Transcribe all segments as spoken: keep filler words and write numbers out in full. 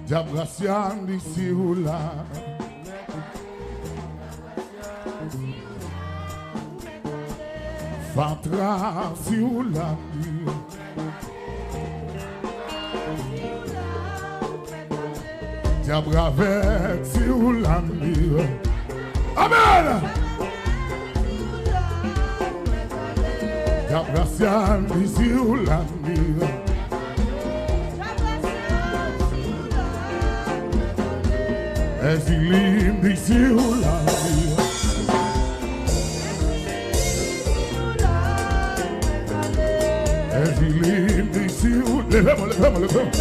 Dyab Gracia, m di si w la. Fatra, si w la, m di. Dyab Ravèt, si w la, m di. Amèn! Dyab Gracia, m di si w la, m di. Èzili, m di si w la, m di. Èzili, m di si w, leve mwen, leve mwen, leve mwen.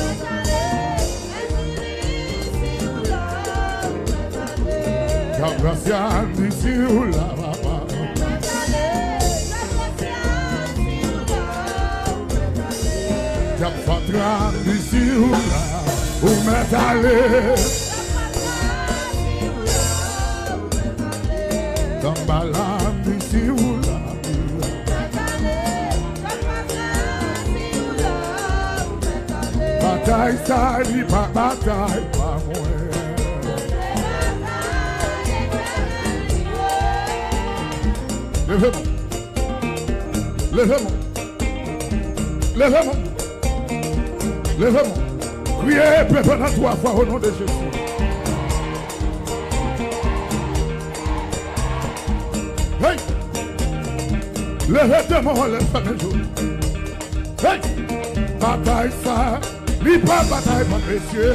Dyab Gracia, m di si w la, papa. Dyab Fatra, m di si w la, ou mèt ale. Danmbala, m di si w la. Batay sa, li pa batay pa mwen. Leve men w. Leve men w. Leve men w. Leve men w. Kriye epe pandan twa fwa o non de Jezi. Hey! Leve demon anlè fèmen je w. Hey! Batay sa, li pa batay pa mesye.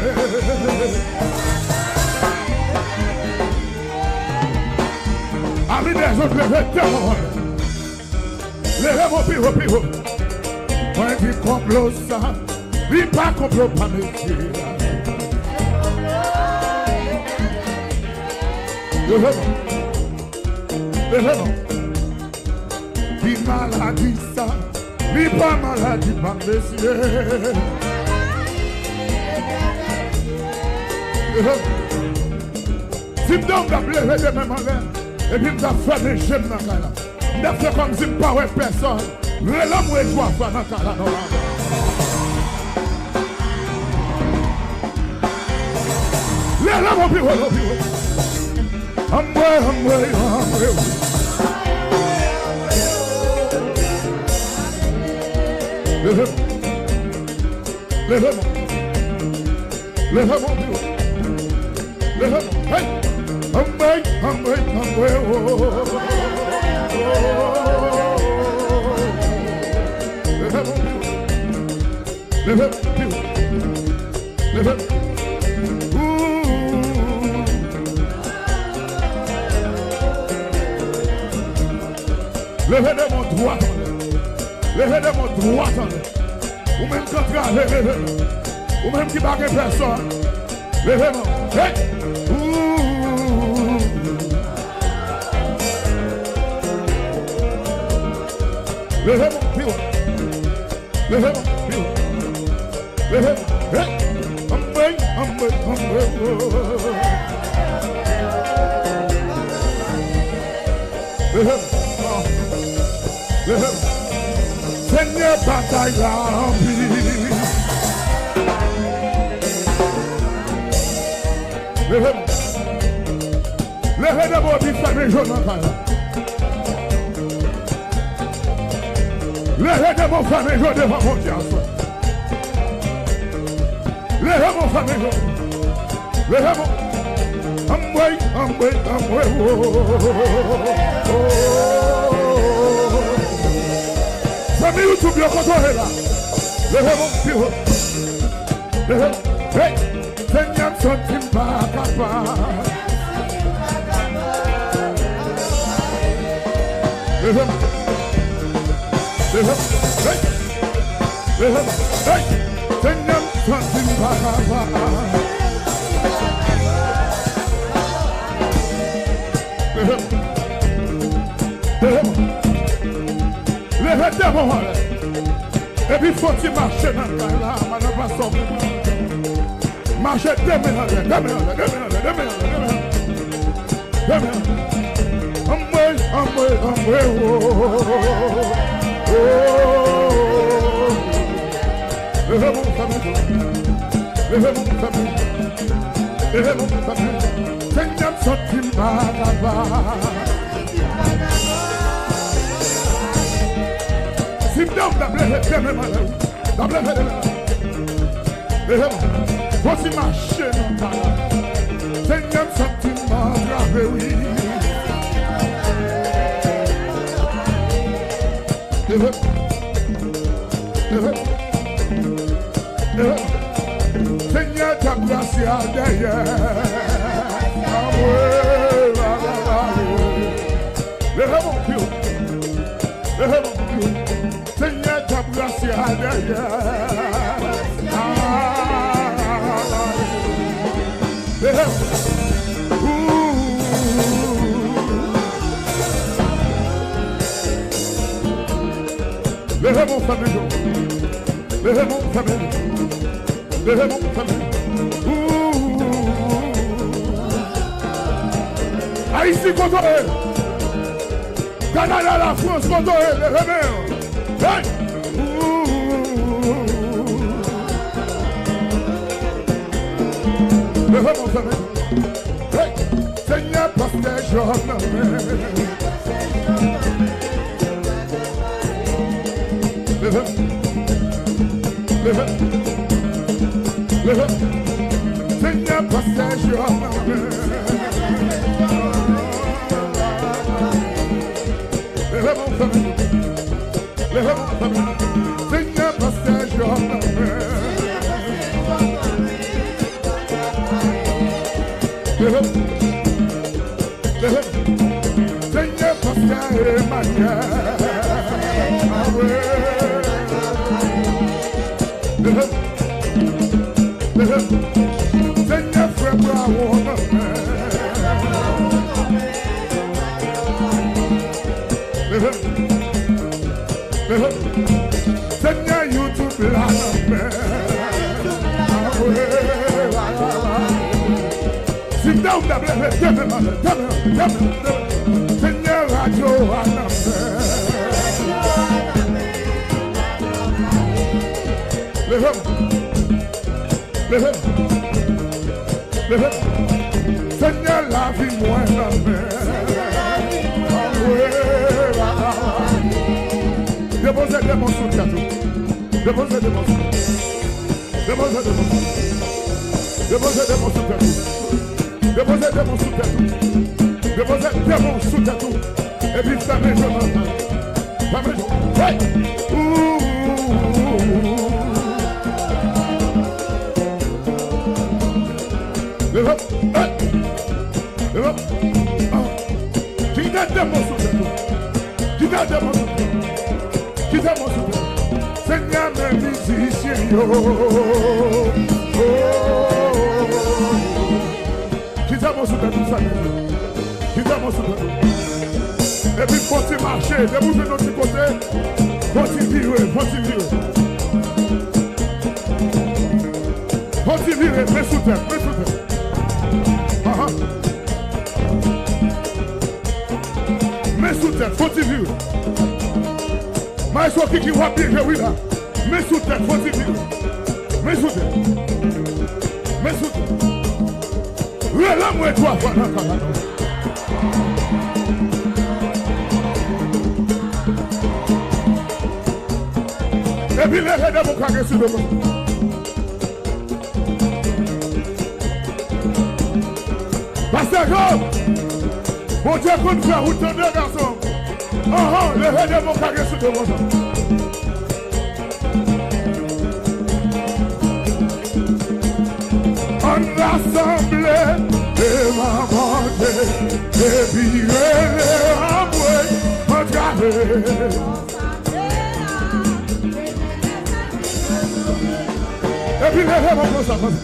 Ami dèzòd, leve demon anlè. Leve men w pi wo, pi wo. Mwen di konplo sa, li pa konplo pa mesye. Leve men w. Leve men w. Di maladi sa, li pa maladi pa mesye. Leve men w. Si m t ap leve de men m anlè, epi m t ap fèmen je m nan kay la. M t ap fè kòmsi m pa wè pèsòn. Rele m wi twa fwa nan kay la, non, non. Leve men w pi wo, non, pi wo. Anmwe, anmwe, anmwe. Leve men w. Leve men w. Leve men w pi wo. Leve men w. Hey! Anmwe, anmwe, anmwe, oh. Leve men w pi wo. Leve men w pi wo. Leve men w. Ooh. Leve de men w dwat anlè. Leve de men w dwat anlè. Ou menm k antrave, leve men w. Ou menm ki pa gen pèsòn, leve men w. Hey! Ooh. Leve men w pi wo. Leve men w pi wo. Leve men w. Hey! Anmwe, anmwe, anmwe, oh. Leve men w. Leve men w. Senyè, batay la anpil. Leve men w. Leve de men w epi fèmen je w nan kay la. Leve de men w, fèmen je w devan Bondye aswè. Leve men w, fèmen je w. Leve men w. Anmwe, anmwe, anmwe, oh. Zanmi YouTube yo, kote w ye la? Leve men w pi wo. Leve men w. Hey! Senyè, m santi m pa kapab. Leve men w. Leve men w. Hey! Leve men w. Hey! Senyè, m santi m pa kapab. Leve men w. Leve men w. Leve demon anlè. Epi fò ti mache nan kay la, madan pastè. Mache de men anlè, de men anlè, de men anlè, de men anlè, de men anlè. De men anlè. Anmwe, anmwe, anmwe, oh, oh, oh, oh. Leve men w, fèmen je w. Leve men w, fè men. Leve men w, fè men. Senyè, m santi m vagabon. Si m te w, m t ap leve de men m anlè, wi. M t ap leve de men. Leve men w. Fò w ti mache nan kay la. Senyè, m santi m antrave, wi. Leve men w. Leve men w. Senyè, t ap brase a dèyè. Leve men w, leve men w. Senyè, t ap brase a dèyè. Leve men w. Leve men w, fè men w. Leve men w, fè men w. Leve men w, fè men w. Ooh. Ayiti, kote w ye? Kanada, Lafrans, kote w ye? Leve men w. Hey! Ooh. Leve men w, fè men w. Hey! Senyè, pastè Jòb nan men. Leve m. Leve m. Leve m. Senyè, pastè Jòb nan men. Leve m, fè men. Leve m, fè men. Senyè, pastè Jòb nan men. Leve m. Leve m. Senyè, pastè Emmanuel. Awe. Leve m. Leve m. Senyè, frè Brawon nan men. Leve m. Leve m. Senyè, YouTube la nan men. Awe. Si m te w, m t ap leve de men m anlè, de men, de men, de men. Senyè, radyo a nan men. Leve m. Leve m. Leve m. Senyè, lavi mwen nan men. Awe. Depoze demon sou tèt ou. Depoze demon sou tèt ou. Depoze demon sou tèt ou. Depoze demon sou tèt ou. Depoze demon sou tèt ou. Epi fèmen je w nan kay. Fèmen je w. Hey! Ooh. Leve w. Hey! Leve w. Ah. Kite demon sou tèt ou. Kite demon sou tèt ou. Kite demon sou tèt ou. Senyè, men mizisyen yo. Oh. Kite demon sou tèt ou, sa. Kite demon sou tèt ou. Epi fò w ti mache, depi w jwenn yon ti kote, fò w ti vire, fò w ti vire. Fò w ti vire, men sou tèt, men sou tèt. Ahan. Men sou tèt, fò w ti vire. Maestro Kiki, w ap byen jwe, wi, la. Men sou tèt, fò w ti vire. Men sou tèt. Men sou tèt. Rele mwen twa fwa nan kay la. Epi leve de men w, kage sou de men w. Pastè Job, Bondye konn fè wout, tande, gason. Anhan, leve de men w, kage sou de men w. Ann rasanble devan Bondye, epi rele anmwe antrave. Epi leve men w konsa, konsa.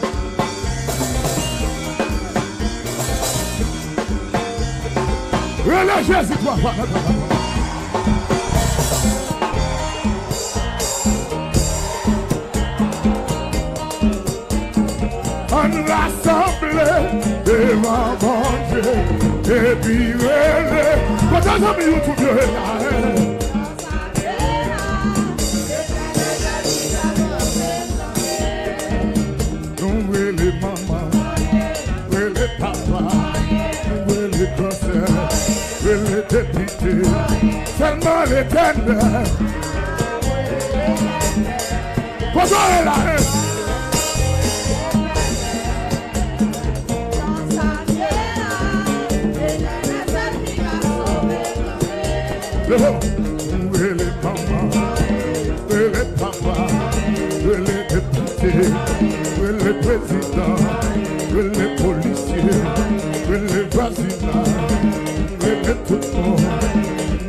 Rele Jezi twa fwa nan kay la. Ann rasanble devan Bondye, epi rele. Kote zanmi YouTube yo ye la, eh? Nou Rele manman, rele papa, rele gran sè, rele depite, sèlman Letènèl. Kote w ye la, hein? Leve w. Rele manman, rele papa, rele depite, rele prezidan, rele polisye, rele vwazinay, rele tout moun,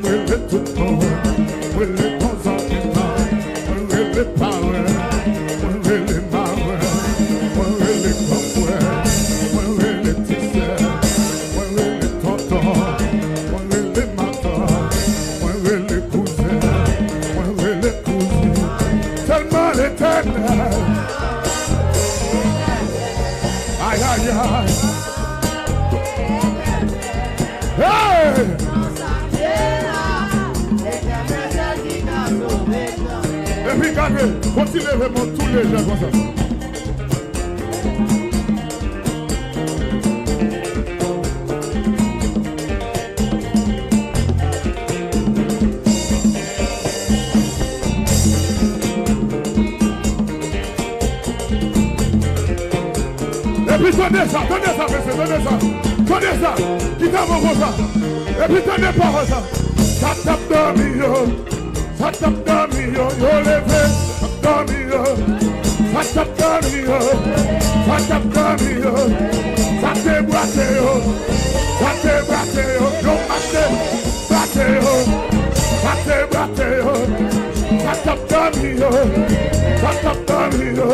rele tout moun, rele bon zanmi m nan, rele paran, rele maran, rele gran frè, rele ti sè. Mwen rele tonton, mwen rele matant, mwen rele kouzen, mwen rele kouzin. Sèlman Letènèl. Ay, ay, ay. Hey! Epi gade, kontinye leve men w tou lejè konsa. Epi tande sa, tande sa, mesye, tande sa. Tande sa. Kite mwen konsa. Epi tande pawòl sa. Sa k t ap dòmi yo. Sa k t ap dòmi yo, yo leve, t ap dòmi yo. Sa k t ap dòmi yo, sa k t ap dòmi yo. Sa k te bwate yo, sa k te bwate yo, yo mache bwate yo. Sa k te bwate yo, sa k t ap dòmi yo, sa k t ap dòmi yo.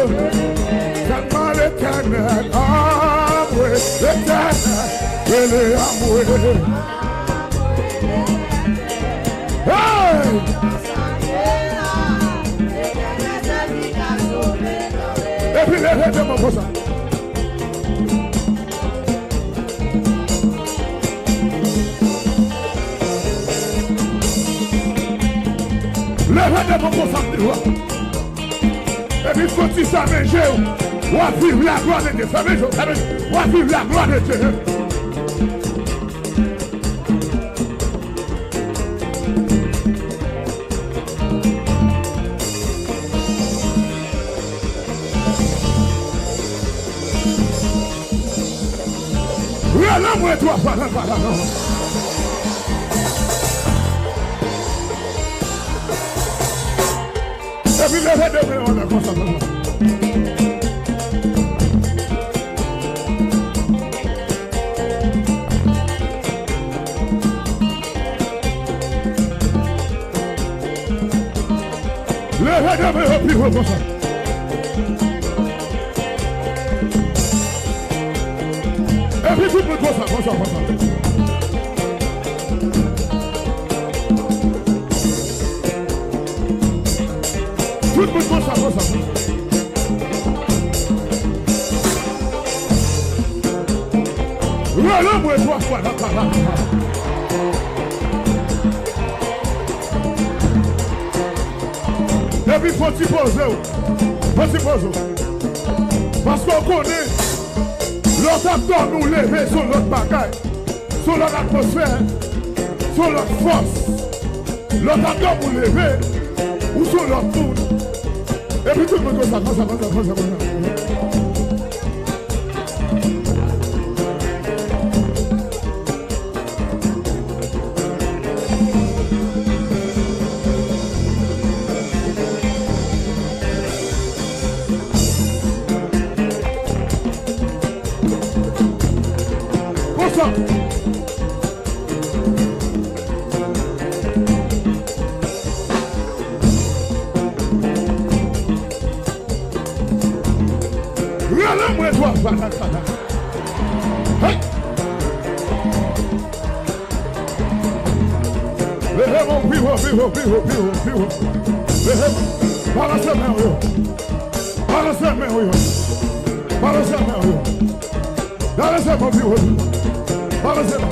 Sèlman Letènèl, anmwe, Letènèl, rele anmwe. Hey! Epi leve de men w konsa. Leve de men w konsa, m di w. Epi fò ti sa men je w. W ap viv laglwa de Dye. Fèmen je w, fèmen je w. W ap viv laglwa de Dye. Rele mwen twa fwa nan pala non. Epi leve de men w anlè konsa, konsa. Leve de men yo pi wo konsa. Epi tout moun konsa, konsa, konsa. Tout moun konsa, konsa. Rele mwen twa fwa nan pala. Epi fò ti poze w. Fò ti poze w. Paske w konnen, lè w t ap dòmi, w leve, se yon lòt bagay. Se yon lòt atmosfè. Se yon lòt fòs. Lè w t ap dòmi, w leve, ou se yon lòt moun. Epi tout moun konsa, konsa, konsa, konsa, konsa. Konsa. Rele mwen twa fwa nan pala. Hey! Leve men w pi wo, pi wo, pi wo, pi wo, pi wo. Leve men. Balanse men w yo. Balanse men w yo. Balanse men w yo. Balanse men w pi wo. Balanse men.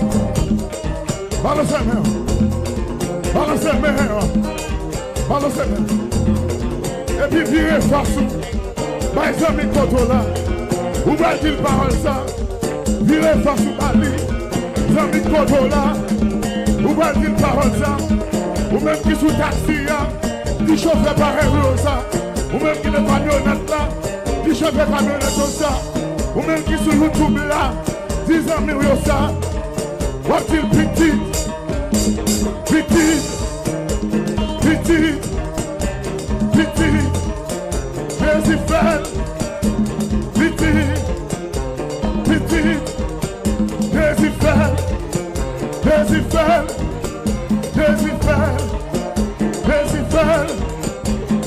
Balanse men w. Balanse men w. Balanse men. Epi vire fas ou. Bay zanmi kote w la. Ou pral di l pawòl sa. Vire fas ou ba li. Zanmi, kote w la? Ou pral di l pawòl sa. Ou menm ki sou taksi a, di chofè parèy ou yo sa. Ou menm ki nan kamyonèt la, di chofè kamyonèt yo sa. Ou menm ki sou YouTube la, di zanmi w yo sa. W ap di l pitit, pitit, pitit, pitit. Jezi fè l. Pitit, pitit. Jezi fè l. Jezi fè l. Jezi fè l. Jezi fè l.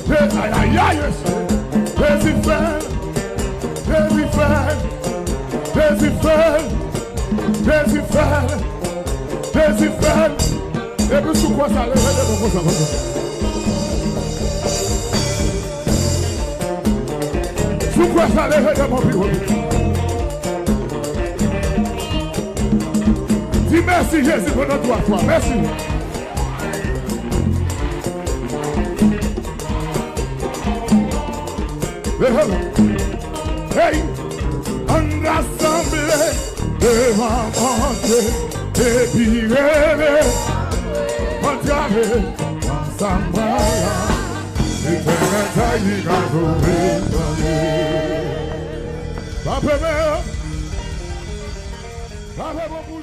Je-, ay, ay, ay, Jezi. Jezi fè l. Jezi fè l. Jezi fè l. Jezi fè l. Jezi fè l. Epi sou kwè sa, leve de men konsa, konsa. Sou kwè sa, leve de men pi wo. Di mèsi, Jezi, pandan twa fwa. Mèsi. Hey, ann rasanble devan Bondye epi rele, antrave ansanm mwen la. Letènèl sa li ka sove. Frape men yo. Frape bon pou